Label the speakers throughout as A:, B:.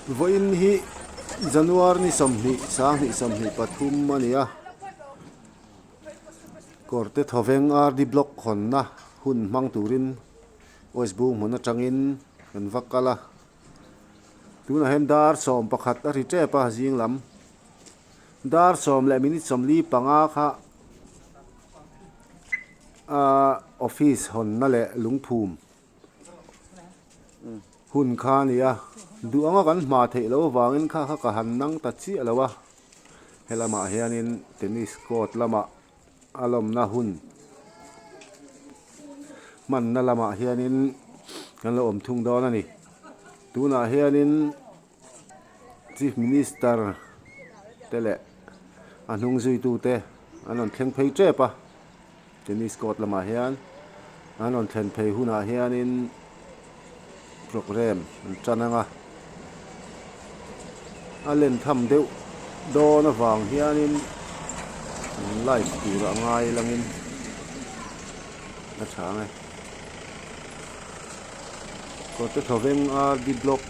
A: Vawiin hi January ni 20 2023 a ni a, Kawrte Thawveng RD Block hawnna hun hmang turin West Bung hmun atangin kan va kal a, tunah hian dar 11 a ri tep a zing lam. Dar sawm leh minute 45 kha ahh office hawnna leh lungphum hun kha a ni a, duh anga kan hma theih loh avangin kha kha ka han nang ta chiah lo a, helamah hianin tennis court lamah a lawmna hun hmanna lamah hianin kan lo awm thung dawn a ni, tunah hianin. Chief Minister te leh a hnung zuitu te an rawn thleng phei tep a, tennis court lamah hian an rawn thlen phei hunah hianin programme an tan ang a, a len tham deuh dawn avang hianin live tur a ngai langin a tha ang e. Kawrte Thawveng RD Block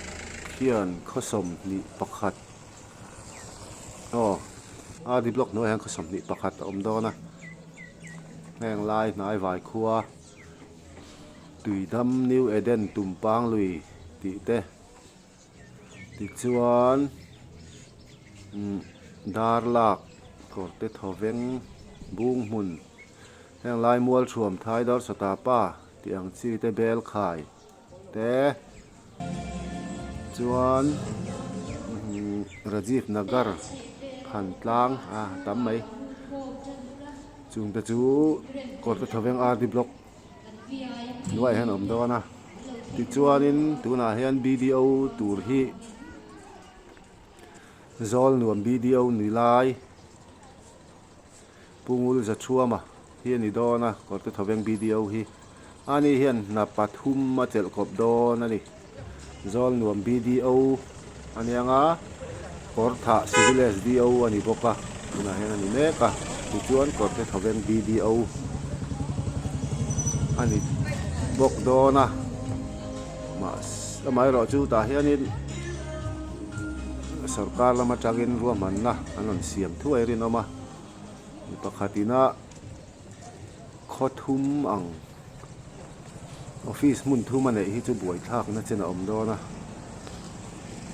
A: hian khaw 21 aw RD Block hnuaiah hian khaw 21 a awm dawn a, heng lai hnai vai khua Tuidam New Eden Tumpang lui tih te tichuan umm Darlak Kawrte Thawveng Bunghmun. Heng lai mual thuam thai dar sawta pa tih ang chi te bel khai te chuan Rajiv Nagar han tlang a tam mai chung te chu Kawrte Thawveng RD Block hnuaiah hian a awm dawn a tichuanin tunah hian BDO tur hi Zawlnuam BDO ni lai. Pu Ngul Zathuama hi a ni dawn a, Kawrte Thawveng BDO hi. Ani hian hna pathum a chelh kawp dawn a ni. Zawlnuam BDO a ni ang a, Kawrthah Civil SDO a ni bawk a, tunah hian a ni mek a. Tichuan Kawrte Thawveng BDO a ni bawk dawn a. Mahse, amaherawhchu tah hianin sorkar lam atangin ruahmanna an rawn siam thuai rinawm a, mi pakhat ina khaw thum ang office hmun thum a neih hi chu buaithlak na chen a awm dawn a,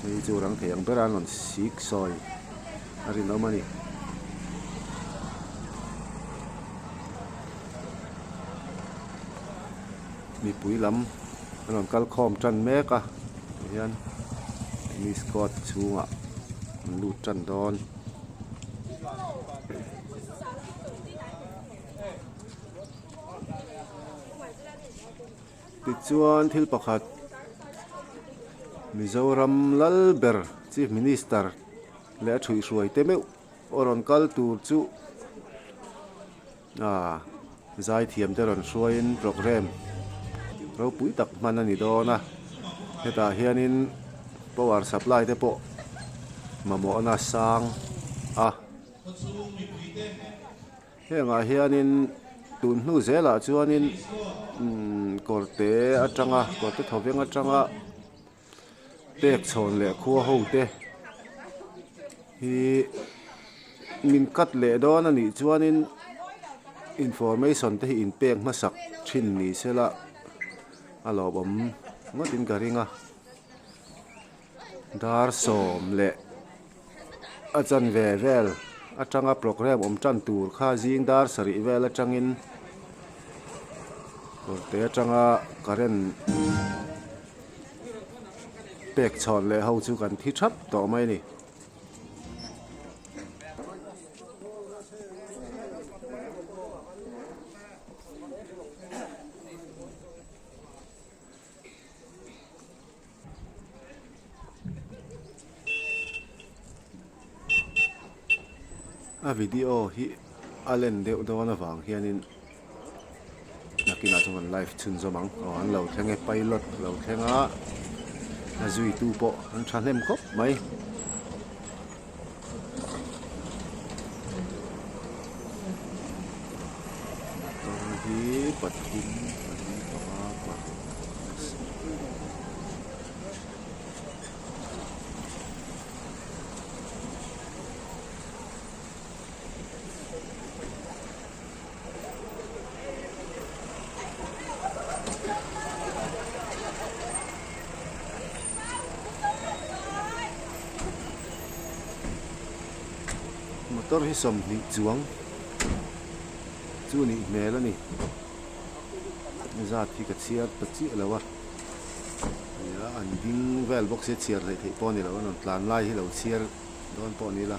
A: hei chu rang thei ang bera an rawn sik sawi a rinawm a ni. Mipui lam an rawn kal khawm tan mek a tihian tennis court chhungah an lut tan dawn. Tichuan thil pakhat Mizoram lal ber Chief Minister leh a thuihhruai te meuh a rawn kal tur chu. Aaa zaithiam te rawn hruaiin programme ropui tak hman a ni dawn a, hetah hianin power supply te pawh mamawhna sang a, hengah hianin tun hnu zelah chuanin umm kawrte atanga kawrte thawveng atanga. Pek chhawn leh khua ho te hi min cut leh dawn a nih chuanin information te hi in pek hmasak thin ni sela a lawmawm ngawtin ka ring a dar sawm leh a chanve vel atanga programme awm tan tur kha zing dar sarih vel atangin kawrte atanga current pek chhawn leh ho chu kan thi thap tawh mai a ni. A video hi a len deuh dawn avang hianin nakinah chuan kan live chhunzawm ang aw an lo thleng e pilot a lo thleng a a zuitu pawh an thahnem khawp mai. Motor hi pathum pali panga paruk. Motor hi 20 chuang chu nih hmel a ni. Zat hi ka chhiar ta chiah lo a. Nia an ding vel bawk sia chhiar hleih theih pawh a ni lo a rawn tlan lai hi lo chhiar dawn pawh a ni la.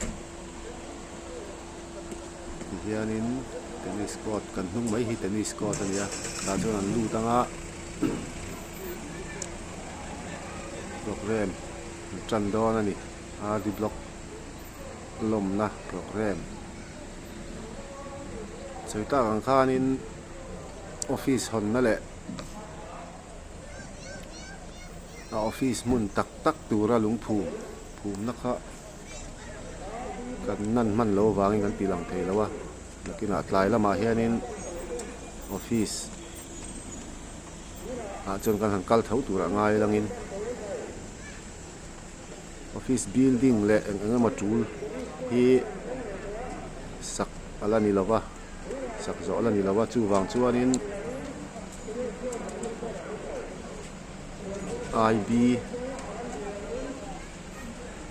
A: Tihianin tennis court kan hnung mai hi tennis court a ni a tah chuan an lut ang a programme an tan dawn a ni R D block lawmna programme sawi tak ang khanin office hawnna leh a office hmun tak tak tura lungphum phumna kha. Kan nan hman loh avangin kan tih lang thei lo a, nakinah tlai lamah hianin office ah chuan kan han kal tho turah ngai langin office building leh eng eng emaw tul hi sak a la ni lova sak zawh a la ni lova chuvang chuanin I_B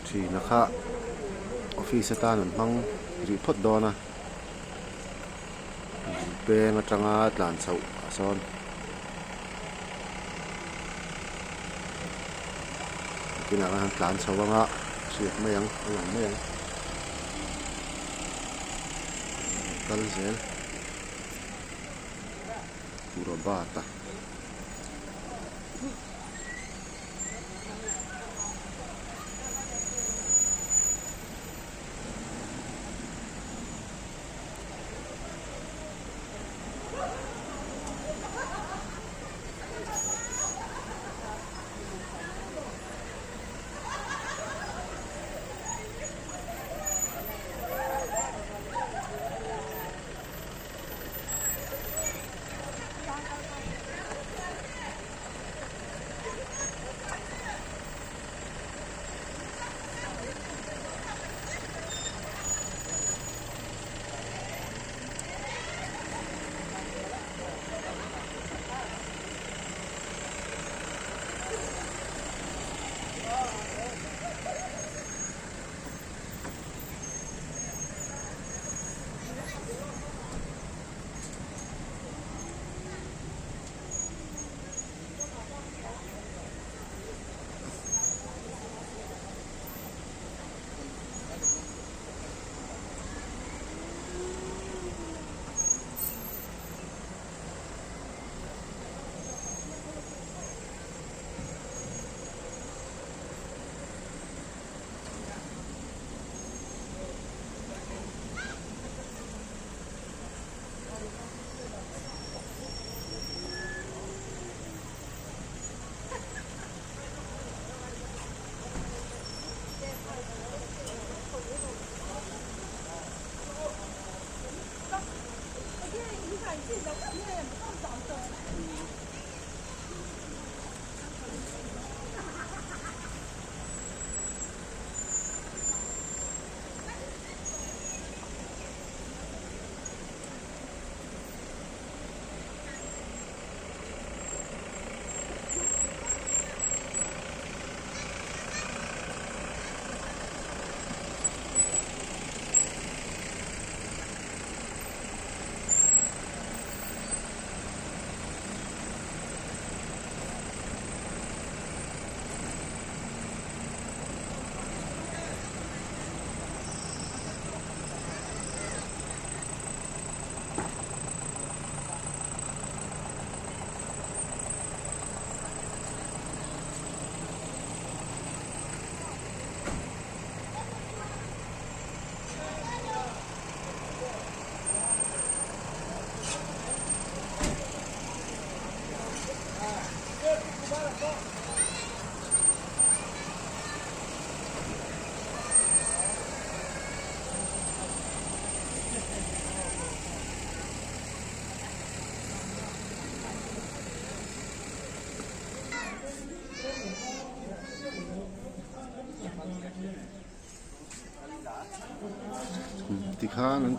A: Thina kha office atan an hmang rih phawt dawn a peng atanga tlan chhoh ah sawn kinah khan tlan chho anga hriat mai ang a lang mai ang kal zel Robert a. Tikhan an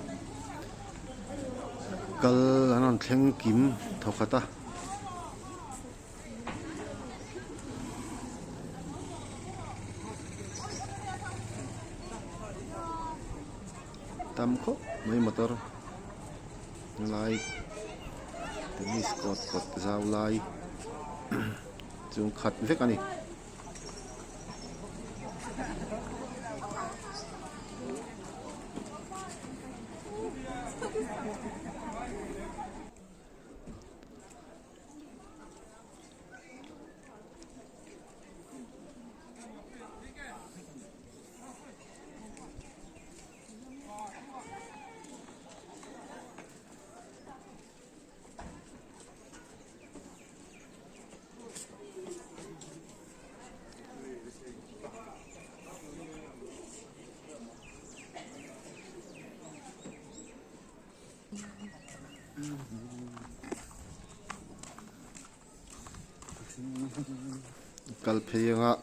A: kal an rawn thleng kim thawkhat a. Tam khawp mai motor lai tennis court kawt zau lai chung khat vek a ni. Kal phei anga.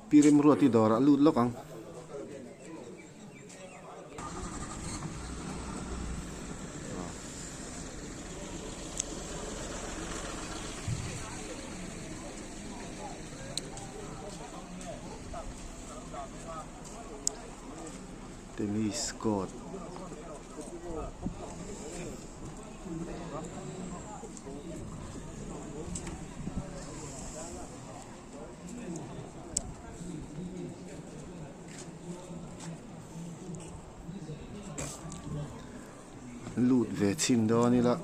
A: Pi Remruati dawrah lut lawk ang. Tennis court. Lut ve chhin dawn ila.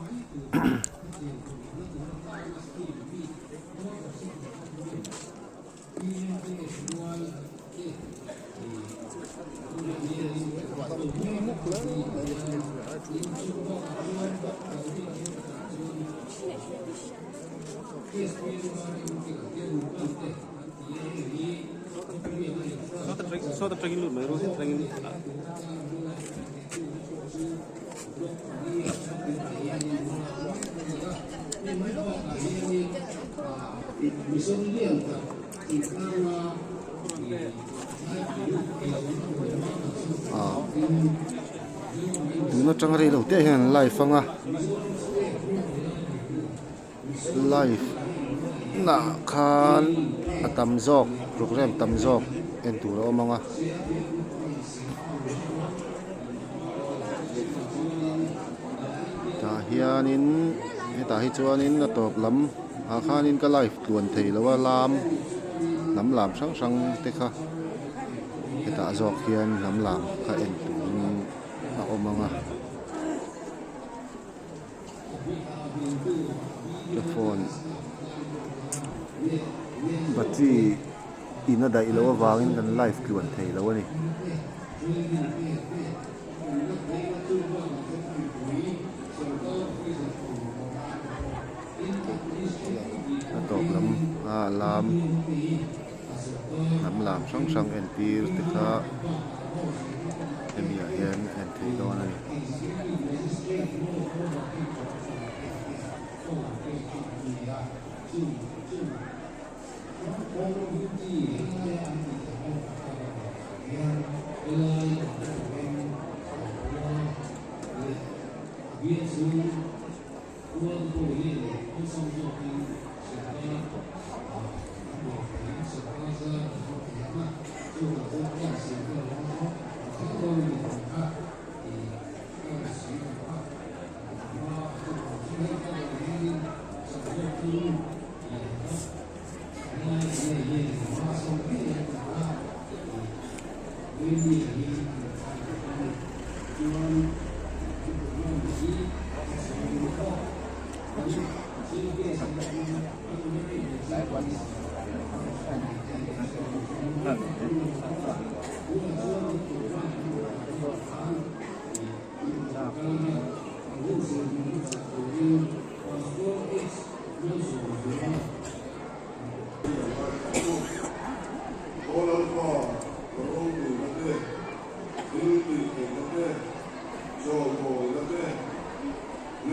A: Tun atang rei lo te hian an live anga live nah khan a tam zawk program tam zawk en tur a awm ang a. Tah hianin hetah hi chuanin a tawp lam ah khanin ka live tluan thei lo a lam hnam lam hrang hrang te kha hetah zawk hian hnam lam kha en turin a awm ang a ka phone battery in a daih loh avangin kan live tluan thei lo a ni. A tawp lam a lam hnam lam hrang hrang entir te kha hemi ah hian en theih dawn a ni.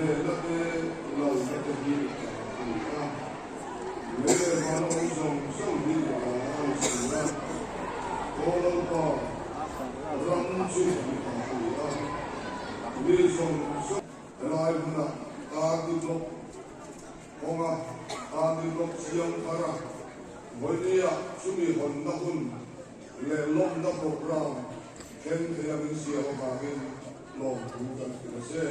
B: Hnehna te, lalna te hi ta a ni a. Lei leh vana awm zawng zawng hi i ta a ni si a. Aw Lalpa, ram chu i ta a ni a. Mi zawng zawng. Helai hmunah RD Block hawnga RD Block siam thar a, vawinia chumi hawnna hun leh lawmna programme thleng thei a min siam avangin lawmthu kan hrilh a che.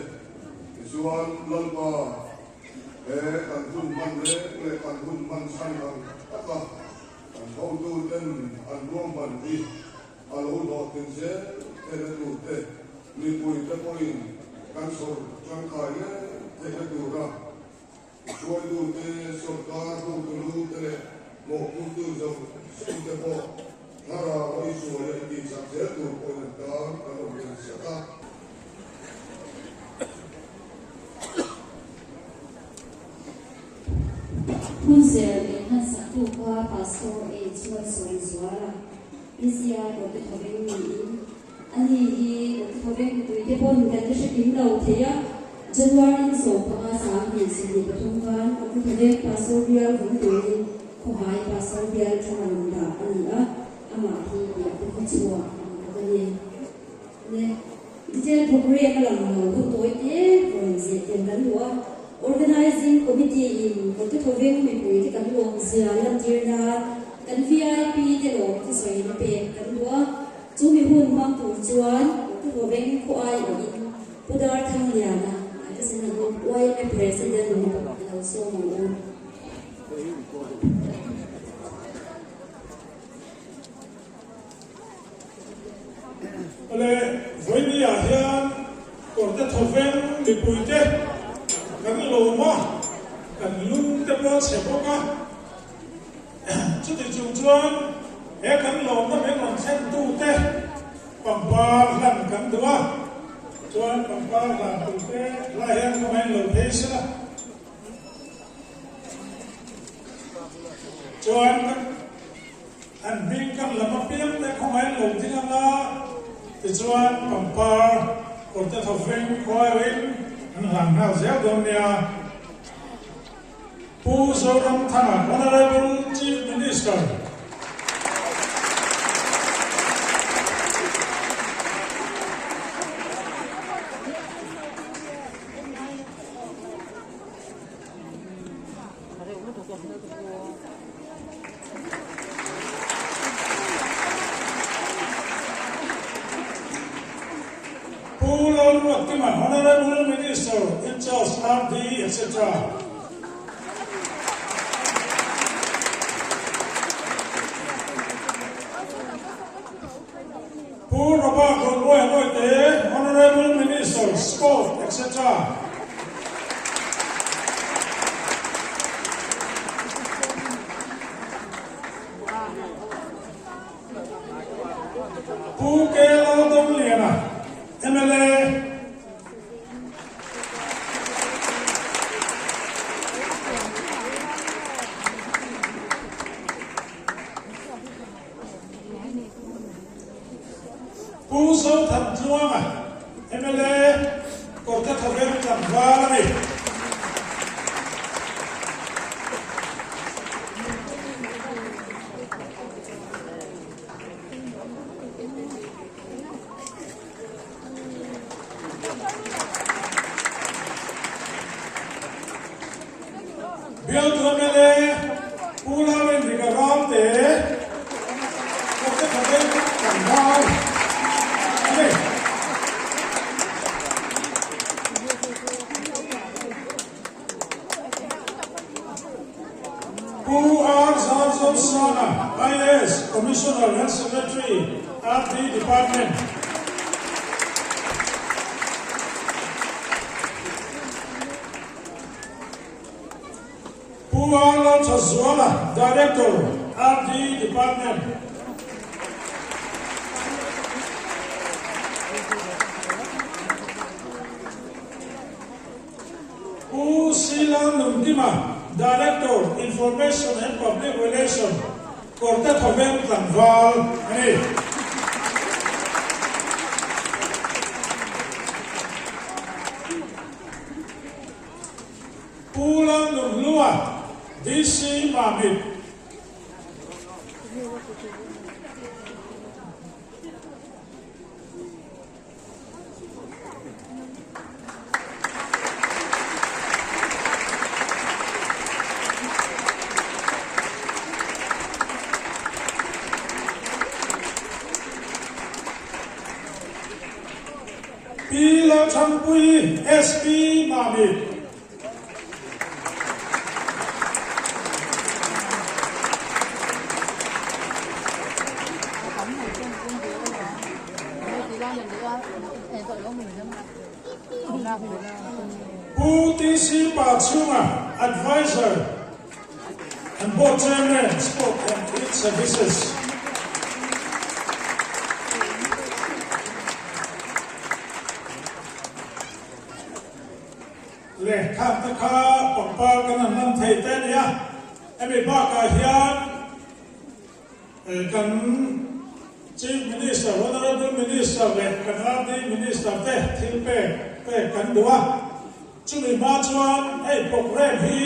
B: Tichuan, Lalpa, he kan hun hman reng leh kan hun hman chhan ang taka kan hotuten an ruahman hi a lo hlawhtlin zel theihna turte mipuite pawhin kan chhawr tangkai ngei theihna tura hruaitute, sorkar hotulute leh mawhphurtu zawng zawngte pawh thlarau a inhruai a intihchak zel tur pawhin an tan kan awm reng sak a.
C: Phunser min hmansak tu kha Pastor H. Malsawmzuala PCR Kawrte Thawveng niin ani hi Kawrte Thawveng mipuite pawn kan la hre kim lo thei a, January ni 15 2023 khan Kawrte Thawveng Pastor Bial vawng turin Khawhai Pastor Bial atanga rawn dah a ni a, amah hi biahte khawchhuah a ni bawk a ni. Le detail programme a lang lo hun tawi te rawn zeh tel kan duh a, Organizing Committee in Kawrte Thawveng mipuite kan lawmzia lantir nan kan VIP te lawm thusawi na pek kan duh a, chu mi hun hmang tur chuan Kawrte Thawveng khaw aiawhin Pu Darthangliana Artisanal Group yma President ni bawk i lo sawm ang u.
D: Awle, vawinia hian kawrte thawveng mipuite kan lawm a, kan lung te pawh a chhe bawk a. Chuti chung chuan he kan lawmna min rawn thlen tute pangpar hlan kan duh a, chuan pangpar hlan tute lai hian kawngaiin lo phei sela. Chuan an hming kan lam apiang te khawngaiin lo ding anga tichuan pangpar kawrte thawveng khuaiin an hlan nghal zel dawn nia. Pu Zoramthanga, Honourable Chief Minister. Pu Lalruatkima, Honourable Minister in charge RD etc. Pu Robert Romuai Mawite, Honourable Minister, Sport etc. Pu K. Laldawngliana, mla. Pu Zothantluanga, mla, Kawrte Thawveng tlangval a ni. Bialtu mla Pu Lalrindika Ralte, Kawrte Thawveng tlangval a ni. Pu R. Zarzosanga, IAS, Commissioner and Secretary, RD Department. Pu R. Lalthazuala, Director, RD Department. Pu Sila Nunkima, Director, Information and Public Relation, Kawrte Thawveng tlangval a ni. Pu Lalnunhlua, DC Mamit. Pi Lalthangpuii, SP Mamit. Pu TC Pachhunga, Adviser and Board Chairman, Sport and Youth Services. Lehkha te kha pangpar kan han hman thei te a ni a, hemi bakah hian kan Chief Minister, Honourable Minister leh kan RD Minister te thil pek pek kan duh a, chumi hma chuan hei programme hi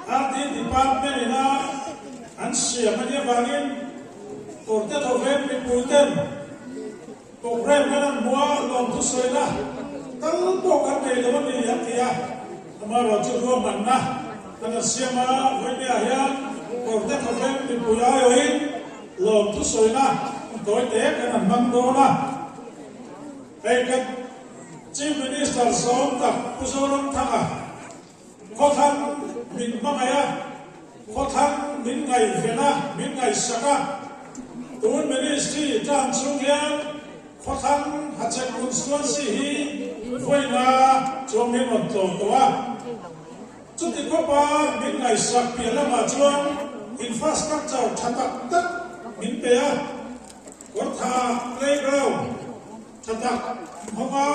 D: RD Department ina an siam a nih avangin kawrte thawveng mipui ten Programme kan han hmu a, lawmthu sawina tal pawh kan nei lo a ni an ti a, amaherawh chu ruahmanna kan han siam a, vawinia hian kawrte thawveng mipui aiawhin lawmthu sawina tawi te kan han hmang dawn a, hei kan Chief Minister sawm tak Pu Zoramthanga Khawthlang min hmangaih a, khawthlang min ngaihven a, min ngaihsak a. Tun Ministry tan chhung hian khawthlang Hachhek Constituency hi vawiina chuan min rawn tlawm tawh a. Chuti khawpa min ngaihsak piah lamah chuan infrastructure tha tak tak min pe a, kawrtha playground tha tak an hawng a.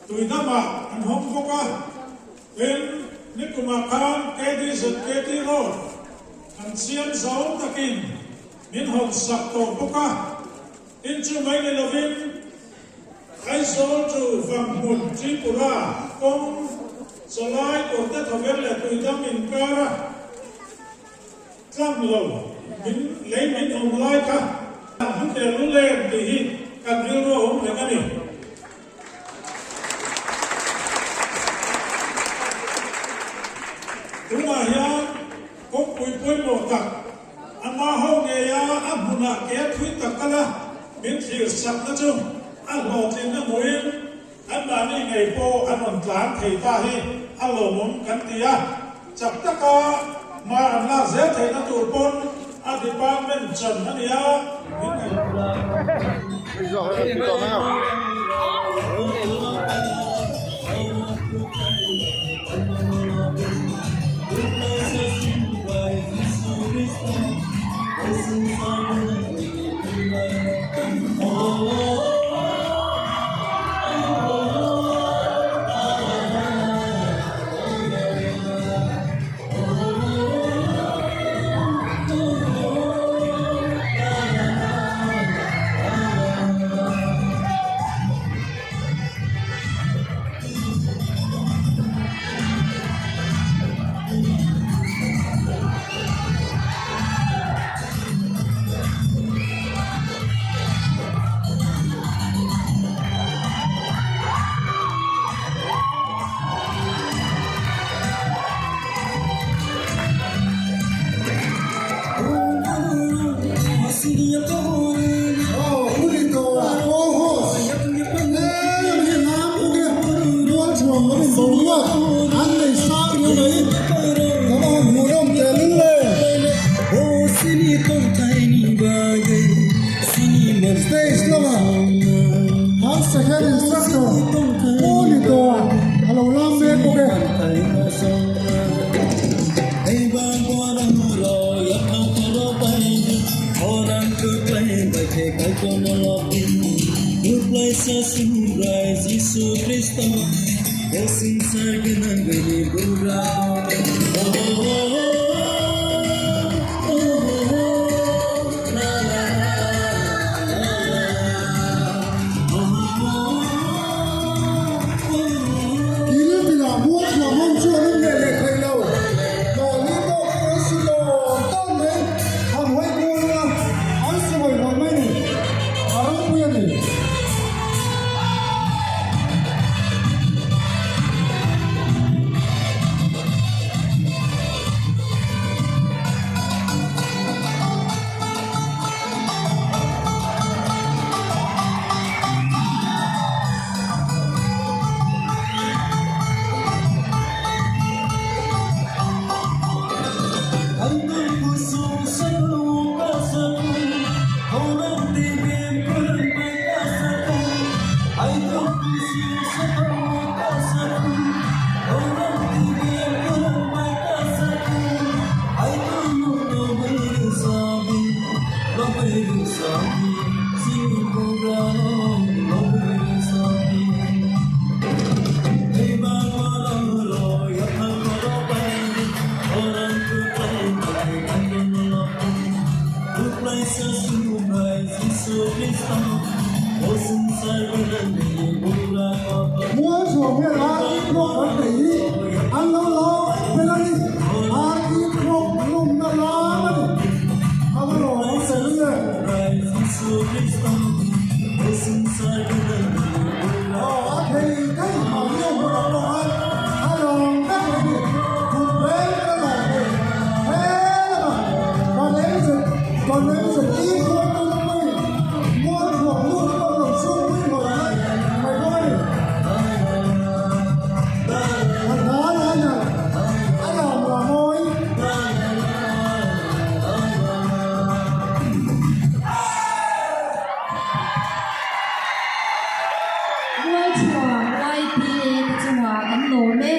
D: Tui damah an hawng bawk a, tin nikumah khan KDZKT Road an siam zo takin min hawn sak tawh bawk a, tin chu mai ni lovin Aizawl to Vanghmun Tripura kawng chawlai kawrte thawven leh tuidam inkara tlang lo min lei min awm lai kha an hmu tel lul em tih hi kan rilru a awm reng a ni. Tunah hian kawngpui pawimawh tak ama ho ngeia a hmunah ke thui tak kala min thlir sakna chu a hlawhtlinna hmuhin Anmahni ngei pawh an rawn tlan thei ta hi a lawmawm kan ti a, chak taka hma an lak zel theihna tur pawn a department chan a ni a, min
B: Stage lama an second instructor Pu Nitoa a lo lam mek bawk e. Kil tinah mual chhuah ho pawh kan nei hi an lo lam ber a ni. Arti pawh lawmna lam a ni. A va lawm ang che lu e. Aw a thei thei mahni a hmunah pawh khan a lawm vek a ni. Kut reng ka lawm e. He lama kan engzet kan engzet i khuartu te pawhin mualthuam lut te pawh an lo chhungpui mawlh mai mai bawk a ni. Kan hna lai nalh a lam la mawi.
C: Mualthuam YPA te chungah kan lawm e.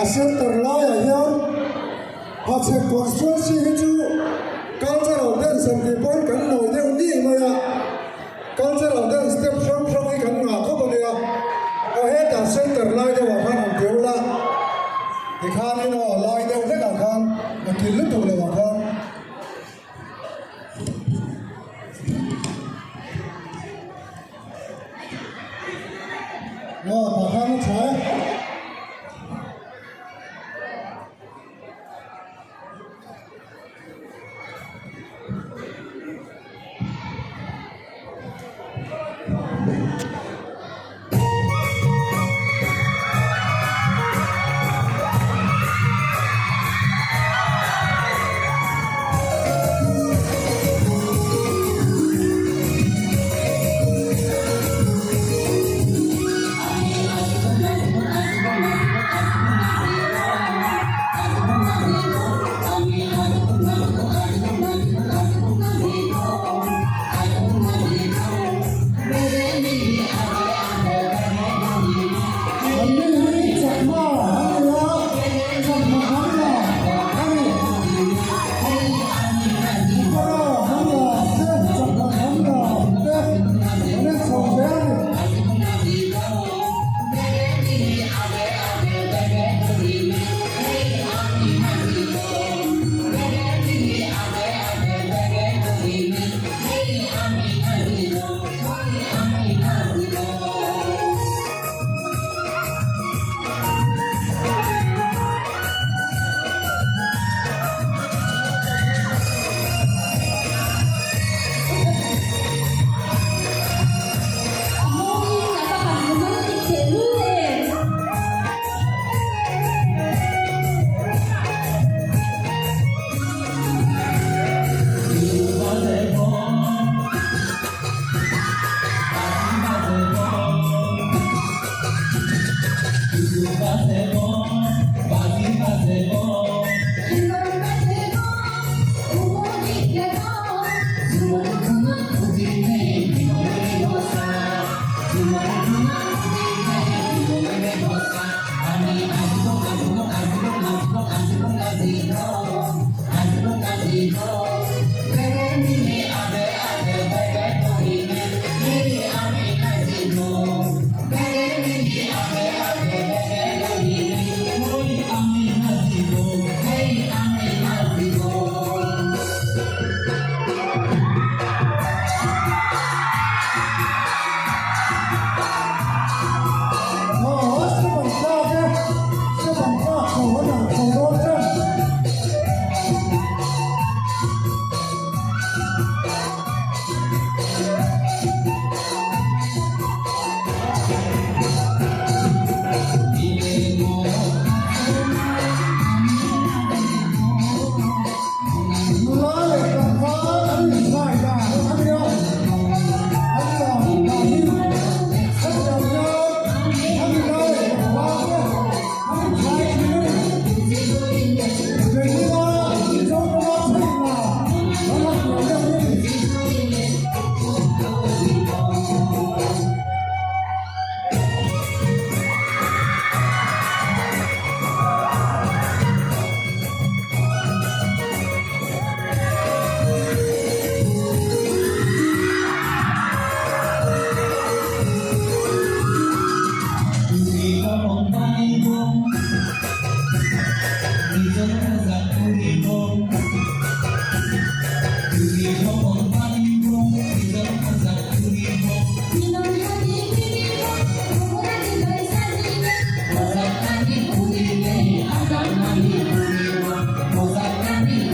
B: center laiah hian Hachhek constituency hi chu cultural dance ang tih pawhin kan nawi deuh ni mai a, cultural dance step hrang hrang hi kan ngah khawp a nia. Aw hetah center lai deuhah khan han ti ula, tikhanin aw lai deuh hlekah khan a kil lutuk lohah khan. Aw tah khan a tha e. Anni hi chakma an ni a, chakma an la a ni. Garo an la te, chakma an la te an en chho hle a ni.
C: A mawiin a va han romantic tehlul em!
B: Aw, step an tlak e, step an tlak chho an ang chho dawn chen. Nula leh tlangval an inchhai dan a nia, an lam dan hi hetiang hian a nula leh tlangval te an inchhai thin a ni. Keini a Mizoram-a chheihna kan han hmuh deuh hi a ni.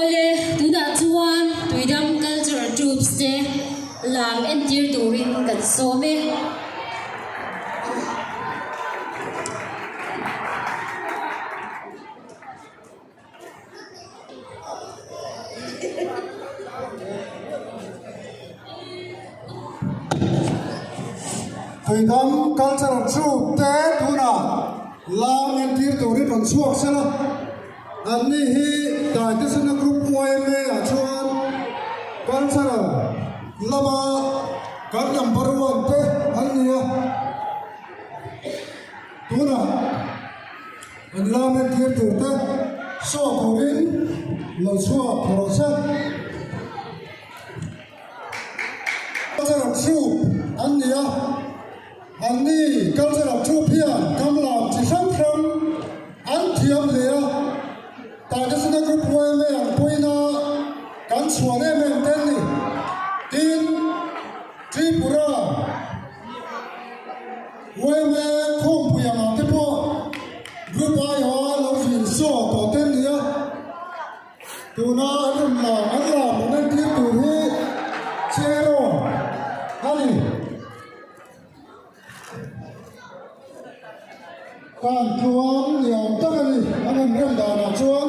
C: Awle, tunah chuan Tuidam Cultural Troops te lam entir turin kan sawm e.
B: Tuidam Cultural Troupe te tunah lam entir turin rawn chhuak sel a, anni hi Taitesena Group YMA ah chuan Cultural lama kan number one te an ni a, tunah. An lam entir tur te saw turin lo chhuak rawh se. Cultural Troupe an ni a, anni Cultural Troupe hian kam lam chi hrang hrang an thiam hle a, Taitesena Group yma ang pawina kan chhuan em em te an ni. Tin, Tripura. Yma khawmpui angah te pawh group aiaw lo zin saw tawh te an ni a, tuna an rawn lam an lam rawn entir tur hi Cheraw a ni. Kan tluang ni awm tak a ni an rawn rem danah chuan.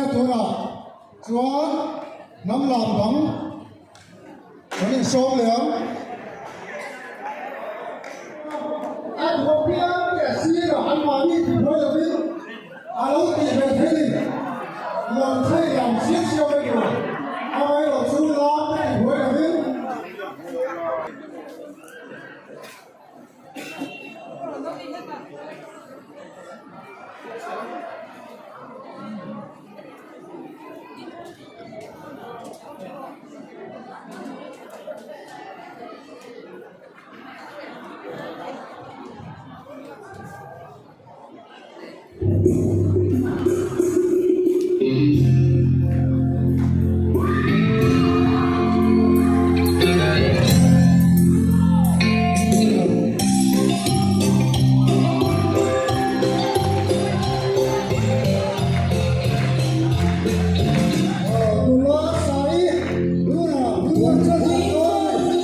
B: nia tunah chuan hnam lam dang kan insawm leh ang. A duh piang leh sirah anmahni tihbuai lovin a lo tih ve thei ni. Lawm thei lam siam siam mai tur. Amaherawhchu lam te tihbuai lovin. Nula Sai Luna Luna chuan a dawn a ni.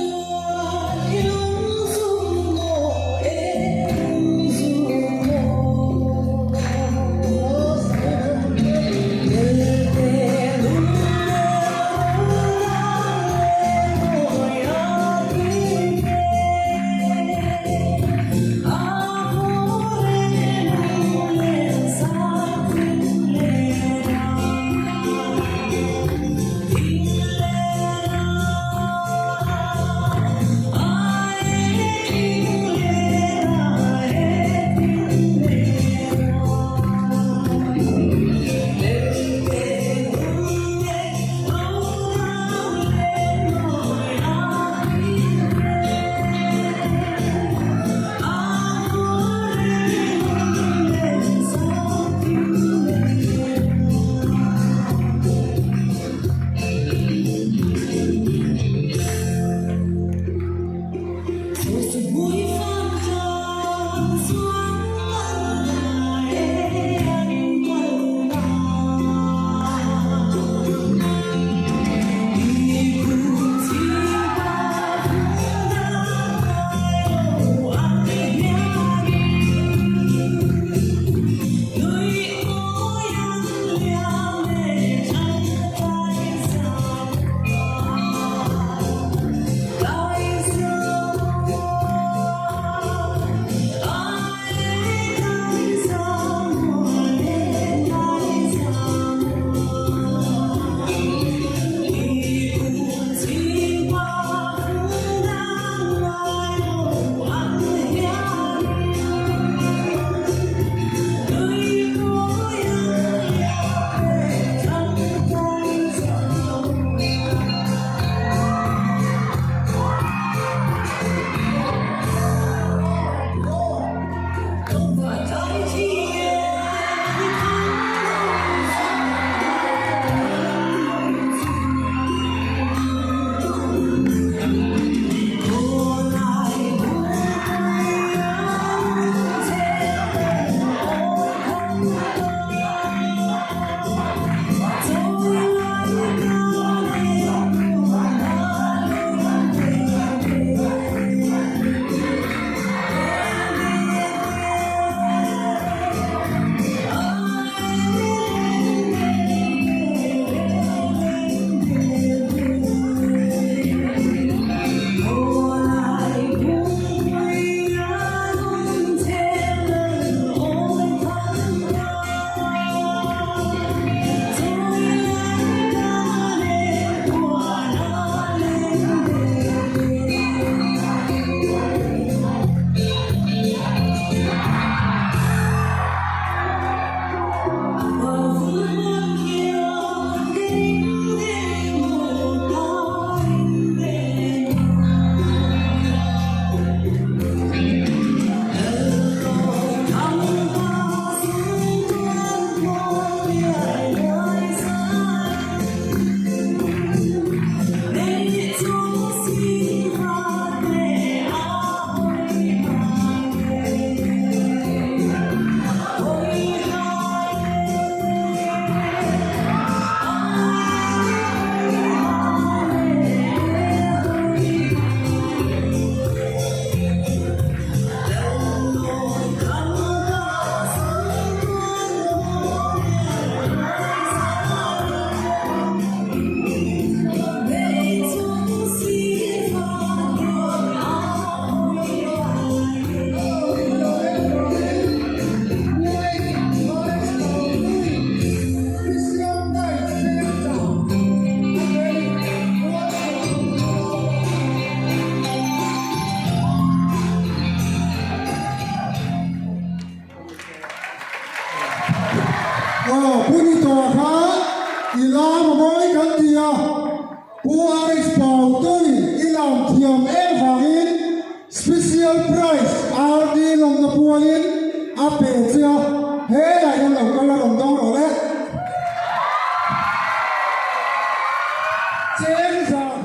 B: lam a mawi kan ti a, Pu RH Pautui i lam thiam em vangin Special Prize RD lawmna pualin a pe che a, helaiah hian lo kal a rawn dawng rawh le. Chengza kha.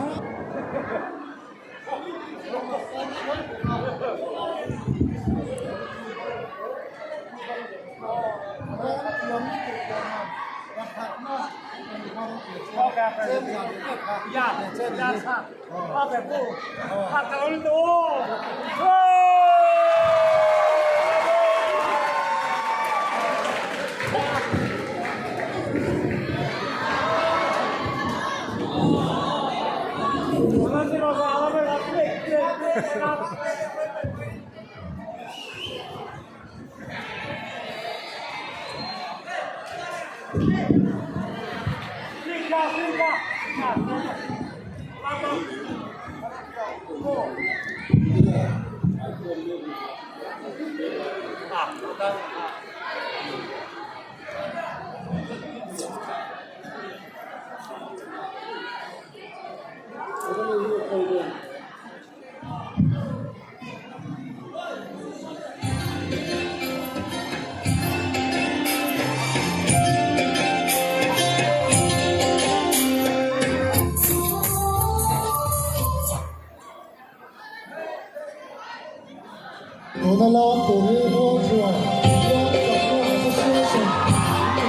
B: Tuna lam tur hi Mualthuam Bial Chakma Association an ni.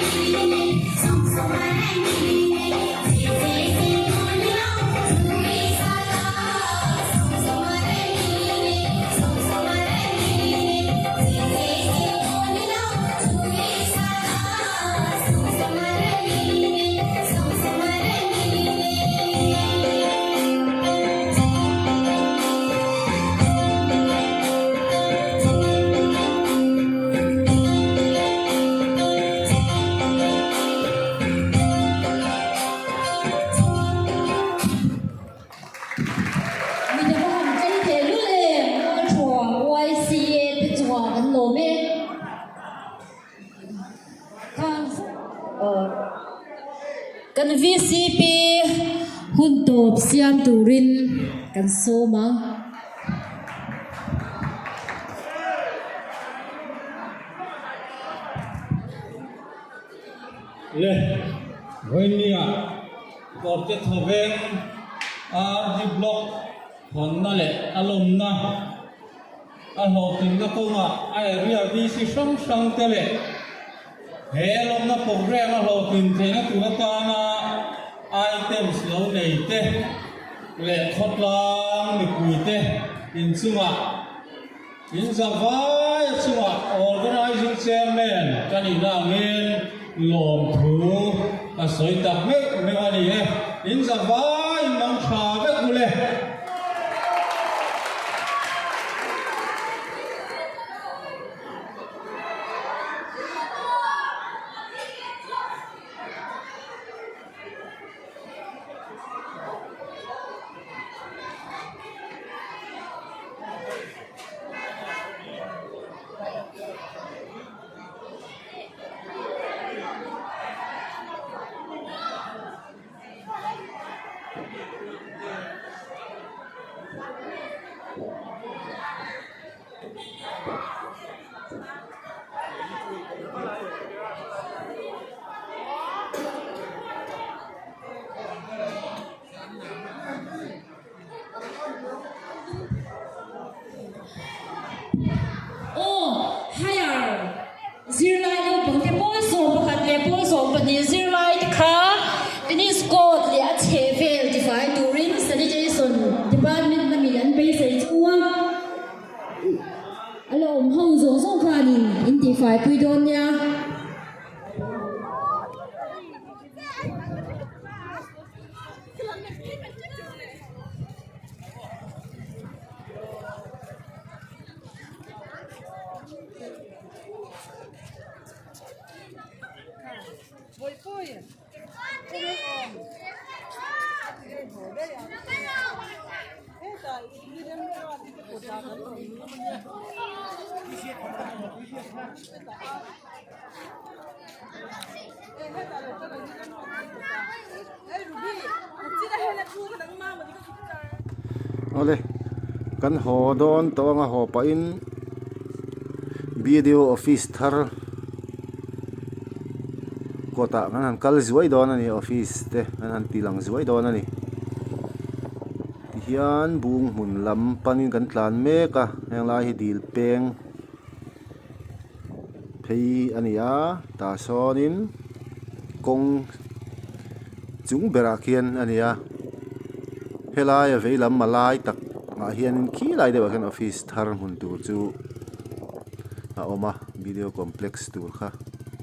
C: Mi dang han chei teh lul em? Mualthuam YCA te chungah kan lawm e. Kan VCP hun tawp siam turin kan sawm a.
E: Le, vawinia Kawrte Thawveng RD Block hawnna leh a lawmna. A hlawhtlinna kawngah a area VC hrang hrang te leh he lawmna programme a hlawhtlin theihna tur atana items lo nei te leh khawtlang mipui te inchungah inzavai a chungah Organising Chairman ka nihna angin lawmthu ka sawi tak meuh meuh a ni e. Inzavai mang tha vek ule.
C: Aw, higher zirlai naupangte pawl 11 leh pawl 12 zirlai te kha tennis court leh a chheh vel tifai turin sanitation department lamin an beisei chu a, a la awm ho zawng zawng khanin in tihfai pui dawn nia.
A: Awle kan haw dawn tawh anga haw pahin BDO office thar kawtah kan han kal zuai dawn a ni office te kan han ti lang zuai dawn a ni tihian bung hmun lam panin kan tlan mek a heng lai hi dil peng. Phei a ni a tah sawnin kawng chung berah khian a ni a helai a vei lam a lai tak ah hianin khi lai deuhah khian office thar hmun tur chu a awm a video complex tur kha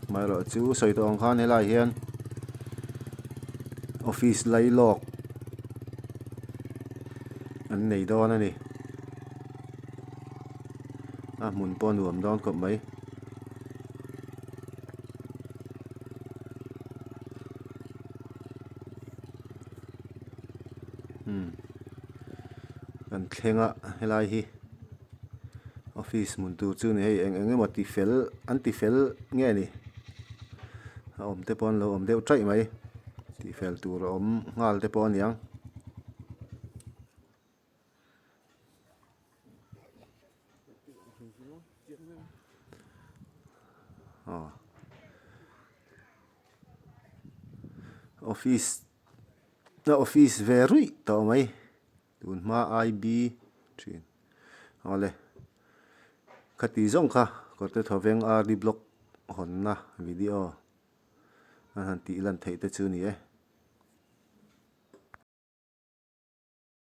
A: amaherawhchu sawi tawh ang khan helaiah hian office lailawk an nei dawn a ni. A hmun pawh a nuam dawn khawp mai. Umm kan thleng a helai hi office hmun tur chu ni hei eng eng emaw ti fel an ti fel nge ni a awm te pawh an lo awm deuh taih mai tih fel tur a awm nghal te pawh a niang. Office a office ve ruih tawh mai tun hma IB thin awle khati zawng kha kawrte thawveng RD block hawnna video. an han tih lan theih te chu a ni e.